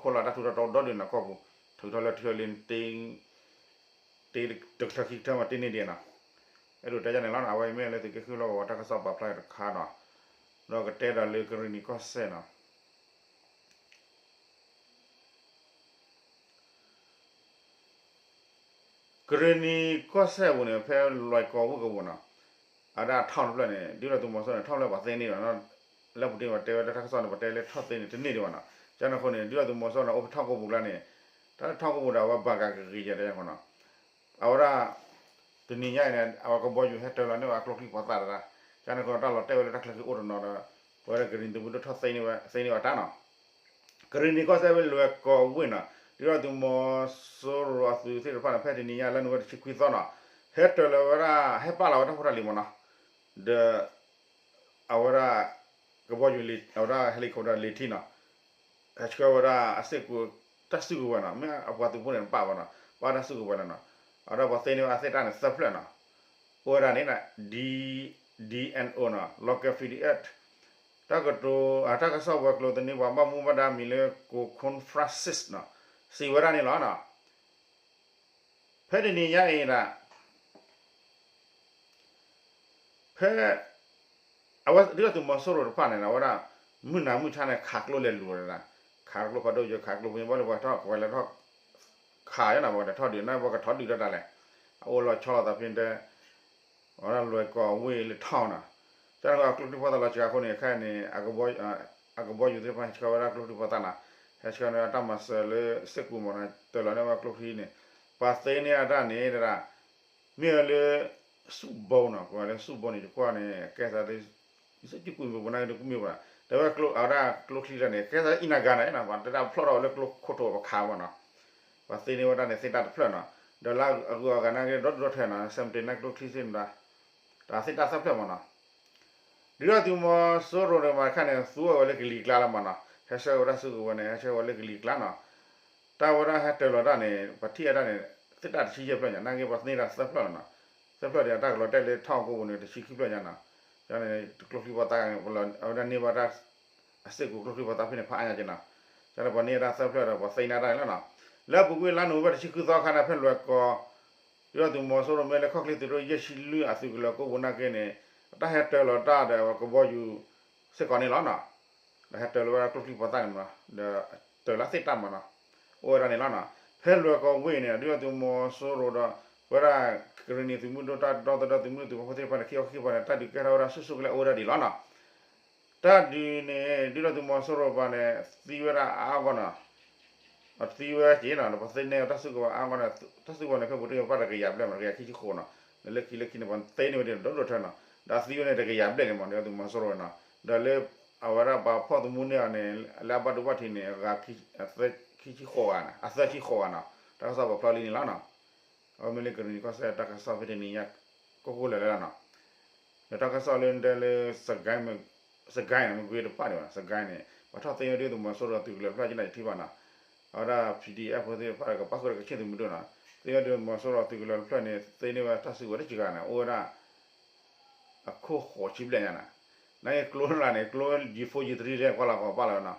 ၤတၢ်ထူးတၢ်တီဒီဒုးနီၤကီၢ်ပူၤ ထုးထီၣ်လၢထံလံ တ့ တ့တကထၢခံကထၢမးတ့န့ၢ်ဒံးနီၤ အဲၣ်ဒိးတဲန့ၣ်လီၤနီၤ အဝဲမ့ၢ်လၢသုးက့ဃုလီၢ်ကဝီၤတၢ်ကစီၣ်ပာ်ဖျါတခါနီၤ ဒီးကတဲဒီးလၢကရ့ၣ်နံၤကီၢ်စဲၣ်နီၤ ကရ့ၣ်နံၤကီၢ်စဲၣ်ပူၤန့ၣ် ဖဲလွဲၢ်ကီၢ်ဝ့ၢ်ကဝီၤနီၤ အဝဲဒၣ်ထီၣ်တဖျၢၣ်န့ၣ် ဒုၣ်ဒါသုးမီၤစိရိၤန့ၣ် ထီၣ်ဖျၢၣ်ပှၤသ့န့ၢ်ဒီး လၢပူၤတ့ၢ်ပှၤတဲဝဲလၢတၢ်ကစီၣ်န့ၣ် ပှၤတဲလၢထီၣ်သ့န့ၣ် တန့ၢ်ဒံးဘၣ်နီၤ ကန့ၣ်အဃိန့ၣ် ဒုၣ်ဒါသုးမီၤစိရိၤန့ၣ် အိၣ်ဖဲထီၣ်ကိၢ်ပူၤကျါန့ၣ် တၢ်လၢထီၣ်ကိၢ်ပူၤဒီးအဝဲဘၣ်ကးကဂ့ၤယဲၢ်တဲအဃိနီၤ အဝဲဒၣ် တနံၤညါအံၤန့ၣ် အဝဲကဘီယူၤဟဲတၢၤလီၤန့ၢ်ဝဲအကျိချံပှၤသၣ်တဒၣ် ကန့ၣ်အဃိ တၢ်လီၤတဲာ်ဝဲလၢတၢ်ချၢက့ၤအိၣ်တနီၤဒီး ပဝဲဒၣ်ကရ့ၣ်နံၤသုးမုၢ်ဒိၣ်ထီၣ်သ့န့ၢ်ဝဲ သ့န့ၢ်ဝဲတၢ်နီၤ ကရ့ၣ်နံၤကီၢ်စဲၣ်ဝ့ၢ်လွဲၢ်ကီၢ်ဝ့ၢ်နီၤ ဒုၣ်ဒါသုးမီၤစိရိၤအသုးသ့ၣ်တဖၣ်န့ၣ် ဖဲတနံၤညါ လါနိၣ်ဝ့ဘၢၣ်တဆံခွံသီနီၤ ဟဲတၢၤလီၤဝဲဒၣ် ဟဲပာ်လီၤဝဲတၢ်ဖိတၢ်လံၤမးနီၤ ဒီး အဝဲဒၣ် ကဘီယူၤ အဝဲဒၣ် helicopter လံၤထံနီၤ ဟဲဆှၢဝဲဒၣ်အစ့ၢ်ကီး တၢ်စုကဝဲၤနီၤ မ့ၢ်အပှၤသုးဖိန့ၣ်တပာ်ဘၣ်နီၤ ပာ်တၢ်စုကဝဲၤလီၤနီၤ အဝဲဒၣ်ပှၤသ့န့ၢ်ဝဲအသ့ၣ်တၢ်န့ၣ်သၢဖျၢၣ်နီၤ အိၣ်ဝဲဒၣ်န့ၣ် D D N O နီၤ Local PDF တၢ်ကတိၤ တၢ်ကစီၣ်ဝဲၤကျိၤသန့ပှၤဘၣ်မူဘၣ်ဒါမံၤလၢ ကိၣ်ခိၣ် Francis နီၤ စံးဝဲဒၣ်န့ၣ်လီၤနီၤ ဖဲတနံၤညါအံၤဒၣ် ဖဲ အဝဲဒုၣ်ဒါသုးမီၤစိရိၤတဖၣ်န့ၣ် အဝဲဒၣ် မုၢ်နၤမုၢ်ဆါန့ၣ် ခးကျိလဲၤလူၤဝဲဒၣ် ခးကျိဖးဒိၣ်ယဲ ခးကျိဖဲဘၣ်လၢပှၤထီၣ် ပှၤလဲၤထီၣ် ခးယဲနီၤ ပှၤလဲၤထီၣ်ဒုးန့ၣ် ပှၤကထီၣ်ဒုးတၢ်တၢ်လဲၣ် အအိၣ်လီၤဆီလိာ်သးဖဲတဲ အဝဲဒၣ်လွဲၢ်ကီၢ်ဝ့ၢ်လၢထီၣ်နီၤ ကန့ၣ်အကျိချံဖီသၣ်လီၤစှၤအဃိန့ၣ် ခဲအံၤန့ၣ် အကဘီယူၤသ့ၣ်တဖၣ်ဟဲဆှၢဝဲဒၣ်ကျိချံဖီသၣ်နီၤ ဟဲဆှၢန့ၢ်တၢ်မၤစၢၤလၢစ့ၢ်ကီးမးနီၤ တၢၤလီၤန့ၢ်ဝဲကျိချံန့ၣ် ပှၤသ့န့ၢ်အတၢ်န့ၣ်တဒၣ် မ့ၢ်ဝဲလၢ ဆူၣ်ဘီနီၤ ကွၢ်လၢဆူၣ်ဘီန့ၣ် တကွၢ်န့ၣ် ကဲသး ယဆိကမိၣ်ပနၢ်က့ၤတကူၣ်မ့ၢ်ဘၣ် တဲဝဲအဝဲဒၣ်ကျိချံတၢ်န့ၣ် ကဲသးအံၤနၤဂၤန့ၣ် ပှၤတဲဒၣ်ဖျီၣ်ထီၣ်ဝဲလၢကျိခိၣ်ထိးပခးမးနီၤ ပှၤသ့န့ၢ်ဝဲဒၣ်န့ၣ်သ့ၣ်တၢ်တဖျၢၣ်နီၤ ဒီးလၢအဂုၤအဂၤနာ်က့ၤဒီဒူၣ်ဒီထၢနီၤ စဲးမတ့ၤန့ၣ်ကျိချံသ့ၣ်န့ၣ် တၢ်သ့ၣ်တၢ်သၢဖျၢၣ်မးနီၤ ဒုၣ်ဒါသုးမီၤစိရိၤန့ၣ်မးခါန့ၣ် သူဝဲလၢကလံၤကျါလီၤမးနီၤ ဟဲဆှၢဝဲဒၣ်စုကဝဲၤန့ၣ် ဟဲဆှၢဝဲလၢကလံၤကျါနီၤ တၢ်ဝဲဒၣ်ဟဲတၢၤလီၤတၢ်န့ၣ် ပှၤထံၣ်အတၢ်န့ၣ် သ့ၣ်တၢ်တဆံယဲၢ်ဖျၢၣ်ညါ နာ်က့ၤပှၤသ့န့ၢ်တၢ်သၢဖျၢၣ်လီၤနီၤ သၢဖျၢၣ်ဒီးတၢ်ကလီၤတဲာ်လၢထီၣ်ကိၢ်ပူၤန့ၣ် တဆံခံဖျၢၣ်ညါနီၤ န့ၣ် ကျိချံဖီသၣ် အဝဲဒၣ်န့ၢ်ဘၣ်တၢ် အစ့ၢ်ကီးကျိချံဖီသၣ်ဖဲန့ၣ်ဖးအါညါက့ၤနီၤ ကန့ၣ်ပှၤန့ၢ်တၢ်သၢဖျၢၣ်ဒီးပှၤသ့န့ၢ်တၢ်န့ၣ်လီၤနီၤ လၢအပူၤကွံာ်လါနိၣ်ဝ့ဘၢၣ်တဆံဃုသီအခါန့ၣ် ဖဲလွဲၢ်ကီၢ် ဒုၣ်ဒါသုးမီၤစိရိၤမ့ၢ်လၢခီၣ်ချ့သုးရ့ၣ်ယဲၢ်ဆံလွံၢ်အသုးကလၢၤကိးပူၤနာ်က့ၤန့ၣ် တၢ်ဟဲတၢၤလီၤတၢ်ဒီးကဘီယူၤစ့ၢ်ကီးန့ၣ်လီၤနီၤ ဒီးဟဲတၢၤလီၤဝဲဒၣ်ကျိချံဖီသၣ်န့ၣ်မး ဒီးတၢၤလီၤသ့ၣ်တၢ်မးနီၤ အိၣ်ဝဲဒၣ်န့ၣ်လီၤနီၤ ဖဲလွဲၢ်ကီၢ်ဝ့ၢ်န့ၣ် ဒုၣ်ဒါသုးမီၤစိရိၤဒီး ပဝဲဒၣ်ကရ့ၣ်နံၤသုးမုၢ်ဒိၣ်တၢ်ဒီသဒၢသုးမုၢ်ဒိၣ်သုးဖိသ့ၣ်တဖၣ်န့ၣ် ခံခီခံကပၤန့ၣ် တၢ်ဒုးကဲထီၣ်ဝဲဒၣ်ဆူၣ်ဆူၣ်ကလဲာ်အိၣ်ဝဲဒၣ်ဒံးလီၤနီၤ တၢ်ဒုးန့ၣ် ဒုၣ်ဒါသုးမီၤစိရိၤပၤန့ၣ် သံဝဲဒၣ်အါအါဂီၢ်နီၤ အသံဝဲက့ၤနီၤ ဒီးပှၤသ့န့ၢ်တၢ်စုကဝဲၤအါအါဂီၢ်န့ၣ် တၢ်စုကဝဲၤန့ၣ် ဖဲပူၤတ့ၢ်ပာ်တကယၤဘျဲၣ်မး တကယၤခံဆံဃိးနီၤ လၢခံလၢခံန့ၣ် ပှၤသ့န့ၢ်ဝဲဒၣ်ဒီဒူၣ်ဒီထၢနီၤ ဒီးအသံဝဲန့ၣ် တကယၤဘျဲၣ်န့ၣ်မး ဒုၣ်ဒါသုးမီၤစိရိၤနီၤ ဒီးလၢ အဝဲဒၣ်ပှၤဖီၣ်သမူန့ၢ်အီၤန့ၣ် လၢအဘၣ်ဒိဘၣ်ထံးန့ၣ် အဂၤခံဆံဃိးဂၤနီၤ အသၢဆံဃိးဂၤနီၤ တၢ်ကစီၣ်ပာ်ဖျါလံန့ၣ်လီၤနီၤ အဝဲမ့ၢ်လၢကရ့ၣ်နံၤကီၢ်စဲၣ်တၢ်ကစီၣ်ဖဲတနံၤညါ ကိးကိးလၢာ်လၢာ်လီၤနီၤ ဒီးတၢ်ကစီၣ်လၢတဲလၢ စကဲန့ၣ် မ့ၢ်ကွ့တပာ်ဒံးဘၣ် စကဲန့ၣ် ပှၤထီၣ်သ့ဝဲဒၣ်သုးမီၤစိရိၤသုးကလၢၤဖျၢၣ်ကနၣ်ယထံၣ်ဘၣ်နီၤ အဝဲဒၣ် PDF ဖိသ့ၣ်တဖၣ်ကပၣ်ဃုာ်ဒီးကခ့ၣ်သုးမုၢ်ဒိၣ်နီၤ သ့ဝဲဒၣ်သုးမီၤစိရိၤသုးကလၢၤတဖျၢၣ်န့ၣ် သ့န့ၢ်ဝဲတၢ်စုကဝဲၤတစှၤဂၤန့ၣ် အိၣ်ဝဲဒၣ် အခိၣ်ဃိးဆံဘျဲၣ်ညါနီၤ နာ်က့ၤကျိလၢ်န့ၣ် ကျိ G four G three လၢကွၢ်လီၤကီးပာ်လီၤနီၤ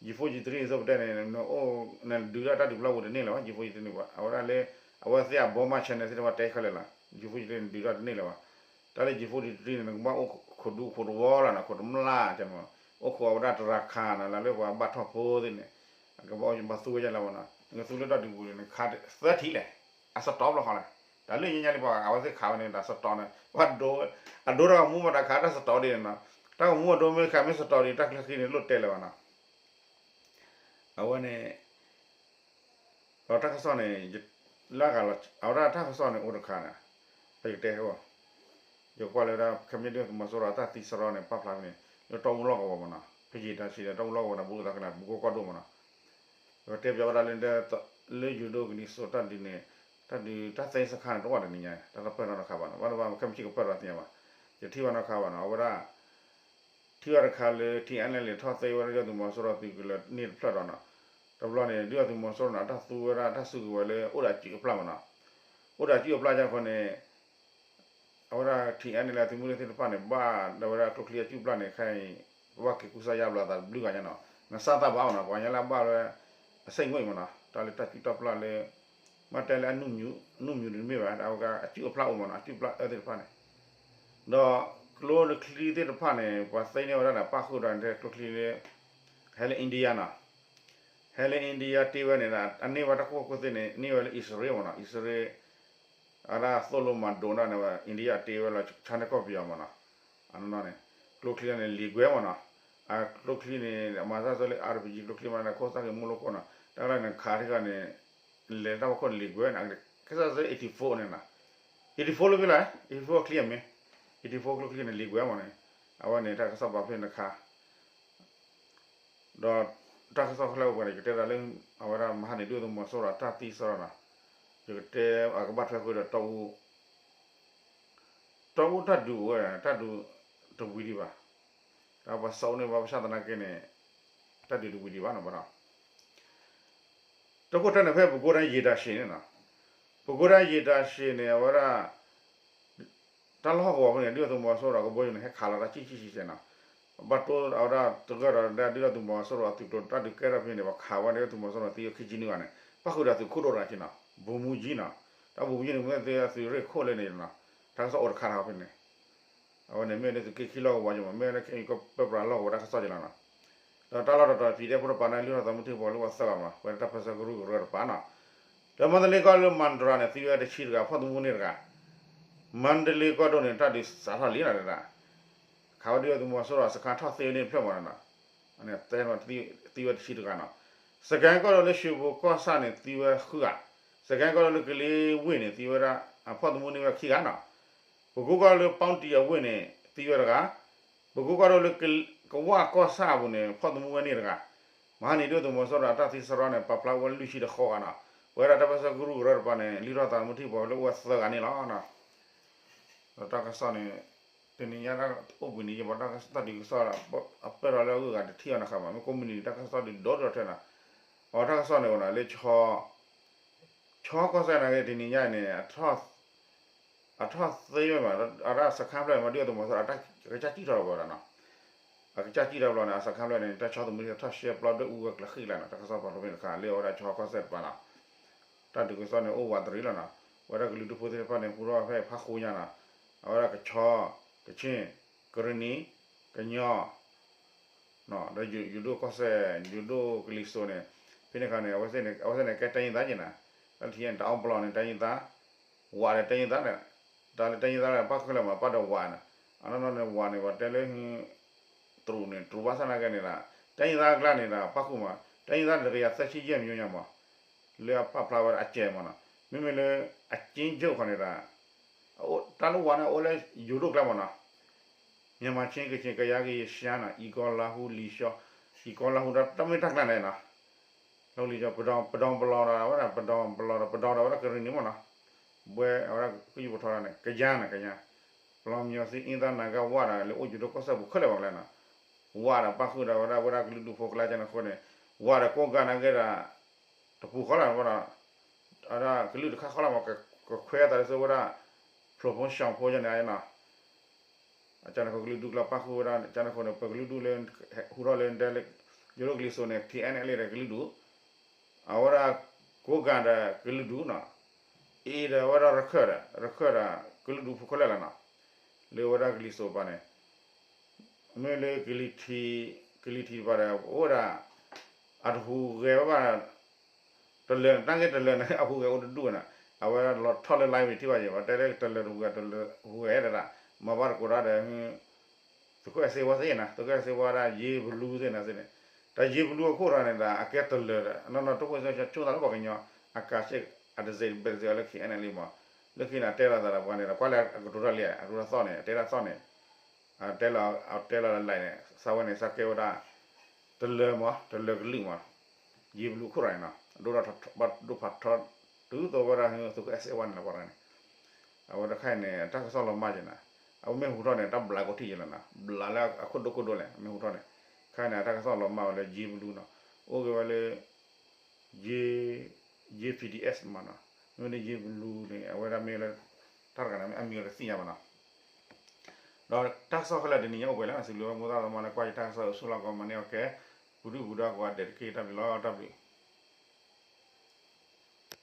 G four G three အသိးပတဲန့ၣ် နအိၣ်နဒုးဒၣ်တၢ်ဒုးပျီပူၤတန့ၢ်လၢၤဘၣ် G four G three န့ၣ် အဝဲဒၣ်လၢ အဝဲသ့ၣ်အဘီမး channel သ့ၣ်တဖၣ်တဲခဲလၢာ်လီၤ G four G three နဒုးဒၣ်တန့ၢ်လၢၤဘၣ် တၢ်လၢ G four G three န့ၣ် နကဘၣ်အိၣ်ခိးဒူခိးတဝီလီၤနီၤ ခိးတမျၢ် အိၣ်ခိးအဝဲဒၣ်တရၤခါနီၤ လၢလၢပှၤဘၣ်ထီၣ်ဖိသ့ၣ်န့ၣ် အကဘၣ်အိၣ်ဘၣ်သူဝဲဒၣ်လၢၤဘၣ်နီၤ နကသူလၢတၢ်ဒုးပူၤန့ၣ် နခးသၢထံၣ်လဲၣ် အစတီဘျီဃီလဲၣ် တၢ်လၢညါညါလံပှၤအဝဲသ့ၣ်ခးဝဲန့ၣ် တၢ်စတီန့ၣ် ပှၤဒိ အဒိတၢ်ဂီၤမူမးတၢ်ခးတၢ်စတီဒ်န့ၣ်နီၤ တၢ်အိၣ်မူအဒိမ့ၢ်ခးမ့ၢ်စတီၤဒံး တၢ်ချၢဃံန့ၣ် လိၣ်တဲလၢၤဘၣ်နီၤ. အဝဲန့ၣ် ဒီးတၢ်ကစီၣ်န့ၣ် လၢအဂၤလီၤ အဝဲဒၣ်တၢ်ကစီၣ်န့ၣ်အိၣ်တခါန့ၣ် ပယကတဲဟဲဘၣ် ယကွၢ်လၢဝဲဒၣ် ခဲမ့ၢ်ဒုၣ်ဒါသုးမီၤစိရိၤအတၢ်သံစရီန့ၣ် ပာ်ဖျါဖဲန့ၣ် လၢတီအူလီၢ်ကဝီၤမနီၤ ဖဲယံာ်တၢ်ဆံးဒီး တီအူလီၢ်ကဝီၤန့ၣ် ဘူးကသးကလၢၤ ဘူးကီၢ်ကီၢ်ဒိၣ်မနီၤ ပကတဲပၠးဝဲဒၣ်လၢ လၢယိၤဒိၣ်ကလံၤစိးတၢ်ဒုးန့ၣ် တၢ်ဒုးတၢ်သ့စခါန့ၣ် တအိၣ်တနံၤညါ တၢ်တပၢၢ်ထီၣ်နီတခါဘၣ်နီၤ ဘၣ်တဘၣ်ခဲမုၢ်ဆ့ၣ်ကပၢၢ်ထီၣ်သ့ၣ်ညါဘၣ် ယထံၣ်ဘၣ်နီတခါဘၣ်နီၤ အဝဲဒၣ် ထံၣ်ဘၣ်တခါလၢ ထံအါန့ၣ်လံ ထီၣ်သ့ဝဲဒၣ်ဒုၣ်ဒါသုးမီၤစိရိၤသုးကလၢၤန့ၢ်တဖျၢၣ်ဒီးနီၤ တဘျီန့ၣ် ဒုၣ်ဒါသုးမီၤစိရိၤန့ၣ် အတၢ်သူဝဲဒၣ်တၢ်စုကဝဲၤလၢအိၣ်ဒီးအစုၣ်အပျၢ်မနီၤ အိၣ်ဒီးအစုၣ်အပျၢ်ကၢ်ဃိန့ၣ် အဝဲဒၣ်ထံအါန့ၣ်လံ သုးမုၢ်ဒိၣ်သ့ၣ်တဖၣ်န့ၣ် ဘၣ်ဒီးဝဲဒၣ်ကျိချံအစုၣ်ပျၢ်န့ၣ် ခဲအံၤ ပဘၣ်က့ၤကူစါယါဘျီသးတဘျုးဂၤညါနီၤ နစၢ်သးဘၣ်အီၤနီၤ ပှၤကညီလၢအဘၣ်ဝဲ အဆိကမိၣ်အံၤမနီၤ တၢ်လၢတၢ်စုၣ်တၢ်ပျၢ်လၢ မ့ၢ်တဲလၢအနုၢ်မူၤ အနုၢ်မူၤတမ့ၢ်ဘၣ် အဝဲကအစုၣ်အပျၢ်အိၣ်မနီၤ အစုၣ်ပျၢ်အၢသ့ၣ်တဖၣ်န့ၣ် ဒီးကျိချံသ့ၣ်တဖၣ်န့ၣ် ပှၤသ့န့ၢ်ဝဲဒၣ်န့ၣ် ပၣ်ဃုာ်ဒီးန့ၣ် ကျိချံလၢ ဟဲလၢ India နီၤ ဟဲလၢ India တ့ဝဲန့ၣ် အန့ၢ်ဝဲတၢ်ကူၣ်ဘၣ်ကူၣ်သ့န့ၣ် န့ၢ်ဝဲလၢအံၣ်စရ့လးမနီၤ အံၣ်စရ့လး အဝဲဒၣ်သိၣ်လိမၤဒိးန့ၢ်န့ၣ် India တ့ဝဲလီၤ ဆါန့ၢ်ကီၢ်ပယီၤမနီၤ အနီၢ်နီၢ်န့ၣ် ကျိချံန့ၣ်လံၤကွဲမနီၤ အကျိချံန့ၣ် အမၤတၢ်စိလၢ RPG ကျိချံမနီၤ ခိၣ်သၣ်က့ၤမူလိခိၣ်နီၤ တၢ်လၢန့ၣ်ခးထံၣ်ဃီန့ၣ် လဲၤတၢ်ဖီခိၣ်န့ၣ်လံၤကွဲန့ၣ် ကစၢ်စ့ eighty four န့ၣ်နီၤ eighty four လၢဖဲလဲၣ် eighty four အချံအမ့ၢ် eighty four ကျိချံန့ၣ်လံၤကွဲမနီၤ အဝဲန့ၣ်တၢ်ကစီၣ်ပာ်ဖဲန့ၣ်တခါ ဒီးတၢ်ကစီၣ်ခဲလၢာ်အိၣ်ပှဲၤန့ၣ် ယကတဲဒၣ်လၢ အဝဲဒၣ်မဟါန့ၣ် ဒုၣ်ဒါသုးမီၤစိရိၤအတၢ်သံစရီနီၤ ယကတဲအကဘၣ်ထွဲဃုာ်ဒီး တီအူတၢ်ဒုးဝဲ တၢ်ဒုးတဝံၤဒံးဘၣ် ဒီးပှၤစိာ်န့ၢ်ဘၣ်ပဆၣ်သနာ်က့န့ၣ် တၢ်ဒုးတဝံၤဒံးဘၣ်နီၤ ဘၣ်ဒီး တခိၣ်တၢ်န့ၣ်ဖဲပကိးဒၣ်ယံာ်တၢ်ရှံးန့ၣ်နီၤ ပကိးဒၣ်ယံာ်တၢ်ရှံးန့ၣ် အဝဲဒၣ် တၢ်လီၢ်ဟီၣ်ကဝီၤဖဲန့ၣ် ဒုၣ်ဒါသုးမီၤစိရိၤကဘီယူၤန့ၣ် ဟဲခးလီၤတၢ်ဆံၣ်ဆံၣ်ဆံၣ်ဆံၣ်နီၤ ဘၣ်တိၢ်အဝဲဒၣ်တဂၢၢ်ဒီးဒုၣ်ဒါသုးမီၤစိရိၤအသုးကျိၤတၢ်ဒုးကဲထီၣ်ဖဲန့ၣ် ပှၤခးဝဲဒၣ်ဒုၣ်ဒါသုးမီၤစိရိၤသံဝဲခံဆံနွံဂၤန့ၣ် ပၣ်ဃုာ်ဒီးအသုးခိၣ်ဒိၣ်တဂၤဆံနီၤ ဗိုလ်မှူးကြီးနီၤ တၢ်ဗိုလ်မှူးကြီးန့ၣ်မ့ၢ်သုးရ့ၣ်ခိၣ်လၢန့ၣ်နီၤ တၢ်ကစီၣ်အိၣ်တခါနီၤဖဲန့ၣ် အဝဲန့ၣ်မ့ၢ်လၢသုးက့ခံလီၢ်ကဝီၤက့မး မ့ၢ်လၢခဲအံၤကီၢ်ပၢပြးလီၢ်ကဝီၤတၢ်ကစီၣ်က့လီၤနီၤ ဒီးတၢ်လီၢ်တတီၤ PDF ဖိတပၤန့ၣ် လုၢ်ထီၣ်သးမုၢ်ထံကပီၤလၢပှၤသၢဂၤမး ပဝဲဒၣ်တၢ်ပၢၢ်ဆၢကရူၢ်ကရၢတပၤနီၤ ဒီးမန္တလေးကီၢ်လၢမန္တရာန့ၣ် သံဝဲတဆံတဂၤ ဖီၣ်သမူန့ၢ်တဂၤ မန္တလေးကီၢ်ဒိၣ်န့ၣ် တၢ်ဒုးစးထီၣ်လံနီၤ ခးဝဲဒၣ်ဒုၣ်ဒါသုးမီၤစိရိၤစခါထီၣ်သ့န့ၢ်ဖျၢၣ်မးနီၤ သံဝဲတဆံတဂၤနီၤ စကဲကီၢ်ဒိၣ်လၢရွှေဘိုကီၢ်ဆၣ်န့ၣ် သံဝဲဃုဂၤ စကဲကီၢ်ဒိၣ်လၢကလံၤဝ့ၢ်န့ၣ် သံဝဲဒၣ် ဖီၣ်သမူန့ၢ်ဝဲခံဂၤနီၤ ပကိးကီၢ်ဒိၣ်လၢပီၣ်တံၣ်အဝ့ၢ်န့ၣ် သံဝဲတဂၤ ပကိးကီၢ်ဒိၣ်လၢကဝၢ်ကီၢ်ဆၣ်အပူၤန့ၣ် ဖီၣ်သမူဝဲန့ၢ်တဂၤ မဟါန့ၣ်ဒုၣ်ဒါသုးမီၤစိရိၤအတၢ်သံစရီန့ၣ် ပာ်ဖျါဝဲလွံၢ်ဆံတဃိးဂၤနီၤ ပဝဲဒၣ်တၢ်ပၢၢ်ဆၢကရူၢ်ကရၢတပၤန့ၣ် လုၢ်ထီၣ်သးမုၢ်ထံကပီၤလၢအိၣ်ဝဲသၢဂၤန့ၣ်လီၤ. ဒီးတၢ်ကစီၣ်န့ၣ် တနံၤညါအိၣ်ဘှံးနံၤယဲဘၣ် တၢ်ကစီၣ်ဒုးကစီၣ် အပၢၢ်ထီၣ်လၢအဂုၤအဂၤတထံၣ်အီၤနီၤဃာ်ဘၣ် မ့ၢ်ကိးမုၢ်နံၤတၢ်ကစီၣ်ဒုးဒီဒိၣ်ထီၣ်ထဲနီၤ အတၢ်ကစီၣ်န့ၣ်အိၣ်နီၤလၢ ဆီကီၢ်စဲၣ်နာ်က့ တနံၤညါအံၤန့ၣ် အထီၣ်သ့ဝဲမး အတၢ်စခါဖျၢၣ်မး ဒုၣ်ဒါသုးမီၤစိရိၤ အကစၢ်စံၣ်ထီၣ်လီၤဝဲဒၣ်နီၤ အကစၢ်စံၣ်ထီၣ်ဘျီန့ၣ် အစခါဖျၢၣ်န့ၣ် တၢ်ဆီသမူထံထီၣ်ရှဲပျီဒွဲၣ်အူဝဲကျဲဃံကျါနီၤ တၢ်ကစီၣ်ပာ်ဖျါဖဲန့ၣ်တခါ လၢအဝဲဒၣ်ဆီကီၢ်စဲၣ်တပၤနီၤ တၢ်ဒုးကစီၣ်န့ၣ်အိၣ်ဝးတရံးလီၤနီၤ အဝဲဒၣ်ကလုာ်ဒူၣ်ဖိသ့ၣ်တဖၣ်န့ၣ် ဟူထီၣ်ဖဲဖးဃိညါနီၤ အဝဲဒၣ်ကဆီ ကခ့ၣ် ကရံၣ်နံၣ် ကညီ ဒီးယိၤဒိၣ်ကီၢ်စဲၣ် ယိၤဒိၣ်ကလံၤစိးန့ၣ် ဖဲန့ၣ်အခါန့ၣ် အဝဲသ့ၣ်န့ၣ် အဝဲသ့ၣ်န့ၣ်ကဲတိုင်းရင်းသားက့ၤနီၤ လၢထံန့ၣ် တအီပလီၢ်န့ၣ် တိုင်းရင်းသား ဝးဒီးတိုင်းရင်းသားန့ၣ် တၢ်လၢတိုင်းရင်းသားန့ၣ် ပၣ်ဃုာ်လၢမး ပၣ်ဒီးဝးန့ၣ် အနီၢ်နီၢ်န့ၣ် ဝးန့ၣ် ပှၤတဲလၢ တရူးန့ၣ် တရူးဘၣ်ဆၣ်နာ်က့န့ၣ်ဒီး တိုင်းရင်းသားအကျါန့ၣ်ဒီး ပၣ်ဃုာ်မး တိုင်းရင်းသားန့ၣ် တစ်ရာဆယ့်ရှစ်မျိုးညါမး လၢအပာ်ဖျါဝဲဒၣ်အစဲးမးနီၤ မ့မ့ၢ်လၢ အကျဉ်းချုပ် ခီန့ၣ်ဒီး တၢ်လၢဝးန့ၣ် အိၣ်လၢယိၤဒိၣ်ကျါမးနီၤ မြန်မာချင်း ကချင် ကယား ကရင် ရှမ်းနီၤ အံၤကီၢ် လၢဟူ လံၤရှီ အံၤကီၢ် လၢဟူ ဒီးတၢ်မ့ၢ်တၢ်ကျါန့ၣ်နီၤ လၢဟူ လံၤရှီ ပဒီ ပဒီပလီၢ်ဒီး အဝဲဒၣ် ပဒီပလီၢ်ဒီး ပဒီဒီး အဝဲဒၣ်ကရံၣ်နံၣ်မးနီၤ ဘှဲအဝဲဒၣ်ကယူၢ်ပထီၣ်ဒၣ်န့ၣ် ကယၤန့ၣ် ကယၤ ပလီၢ်မညီသ့ အ့သၣ် နာဂ ဝးဒီး လၢအိၣ်ယိၤဒိၣ်ကီၢ်စဲၣ်ပူၤခဲလၢာ်ဘၣ်ကျါနီၤ ဝးဒီးပၣ်ဃုာ်ဒီး အဝဲဒၣ် အဝဲဒၣ်ကလုာ်ဒူၣ်ဖိကျါကန့ၣ်အဃိန့ၣ် ဝးဒီးကိးဂၤနာ်က့ဒီး တပူၤဃီလီၤ အဝဲဒၣ် အဝဲဒၣ်ကလုာ်တခါဃီလီၤမး ကခွဲးအသးတစိဝဲဒၣ် ဖျိးဖိရှောင်ဖိယဲန့ၣ်နီၤ အကန့ၣ်အဃိကလုာ်ဒူၣ်ကျါပၣ်ဃုာ်ဝဲဒၣ် အကန့ၣ်အဃိန့ၣ် ပကလုာ်ဒူၣ်လၢ ဟူထီၣ်လၢ ယိၤဒိၣ်ကလံၤစိးန့ၣ် ထံအဲၣ်အဲၣ်လ့ၣ်ဒီးကလုာ်ဒူၣ် အဝဲဒၣ် ကိးဂၤဒီးကလုာ်ဒူၣ်နီၤ အ့ဒီးအဝဲဒၣ် ရခိုင်ဒီး ရခိုင်ဒီး ကလုာ်ဒူၣ်ဖိခဲလၢာ်လီၤနီၤ လၢအဝဲဒၣ်ကလံၤစိးပၤန့ၣ် မ့ၢ်လၢကလံၤထံး ကလံၤထံးတပၤဒီး အိၣ်ဝဲဒၣ် အတဟူးဂဲၤဝဲဘၣ် တလၢာ် တၢ်ဂ့ၢ်တလၢာ်န့ၣ် အဟူးဂဲၤအိၣ်တဒူၣ်ဝဲနီၤ အဝဲဒၣ်လီၤထီၣ်လၢ live ထံၣ်ဘၣ်ယဲၤ ပှၤတဲလၢတလၢာ်တဟူးဂဲၤ တလၢာ်ဟူးဂဲၤဒၣ် မၤဘၣ်တကိးတၢ်ဒီး ဟ သုးခိၣ်အဲၣ်စ့ဝါသ့ၣ်နီၤ, သုးခိၣ်အဲၣ်စ့ဝါဒၣ်ယ့ဘလူးသ့ၣ်နီၤသ့ၣ်န့ၣ်, တၢ်ယ့ဘလူးအခိၣ်ဒီးန့ၣ်ဒီး အကဲတလၢၤဒီး နီၢ်နီၢ်တခိၣ်ဆိသးလၢပှၤကညီ အကးစ့ၣ် အတစ့ၣ်ဘဲတစ့ၣ်အီၤလၢ ခ့ၣ်အဲၣ်အဲၣ်လံမး, လၢခံန့ၣ် အတဲလီၤသးဒီးပှၤန့ၣ်ဒီး ကွၢ်လၢအကတိၤတၢ်လံ အကတိၤတၢ်သီၣ်န့ၣ် အတဲတၢ်သီၣ်န့ၣ် တဲလီၤ အတဲလီၤလၢ line န့ၣ် စးဝဲန့ၣ် စးကဲဝဲဒၣ် တလၢၤမး တလၢၤကလုာ်မး ယ့ဘလူးခိၣ်ရၤန့ၣ်နီၤ ဒိၣ်ထီၣ် ဘၣ်ဒိၣ်ဖးထီ တုၤသိးဝဲဒၣ်သုးခိၣ်အဲၣ်စ့ဝါန့ၣ်လီၤ ပှၤတဂၤန့ၣ်, အဝဲတခါအံၤန့ၣ် တၢ်ကစီၣ်လီၤမၢ်က့ၤနီၤ, အဝဲမ့ၢ်ဟူထီၣ်န့ၣ် တၢ်ဘျးကီထံၣ်က့ၤလီၤနီၤ, ဘျးလၢအခိၣ်ဒိၣ်ခိၣ်ဒိၣ်လဲၣ် မ့ၢ်ဟူထီၣ်န့ၣ်, ခါန့ၣ် တၢ်ကစီၣ်လီၤမၢ်ဝဲလၢယ့ဘလူးနီၤ, အိၣ်က့ၤဝဲလၢ ယ့ ယ့ PDF မးနီၤ, မ့ၢ်န့ၣ်ယ့ဘလူးန့ၣ် အဝဲဒၣ်မ့ၢ်လၢ တၢ်တဂၤန့ၣ် အမံၤအီၤတသ့ၣ်ညါဘၣ်နီၤ, ဒီးတၢ်ကစီၣ်ခဲလၢာ်တနံၤညါအိၣ်ပှဲၤလံ စံးဘျုးဝဲမိၢ်သးသးမးလၢကွၢ်ယတၢ်ကစီၣ်အဆူၣ်လီၢ်ကီး မၤန့ၢ်အီၤကဲ ပူၤဒုၣ်ပူၤဒါကိးဂၤဒဲးတက့ၢ် တၢ်ဘျုးလီၤ တၢ်ဘျုး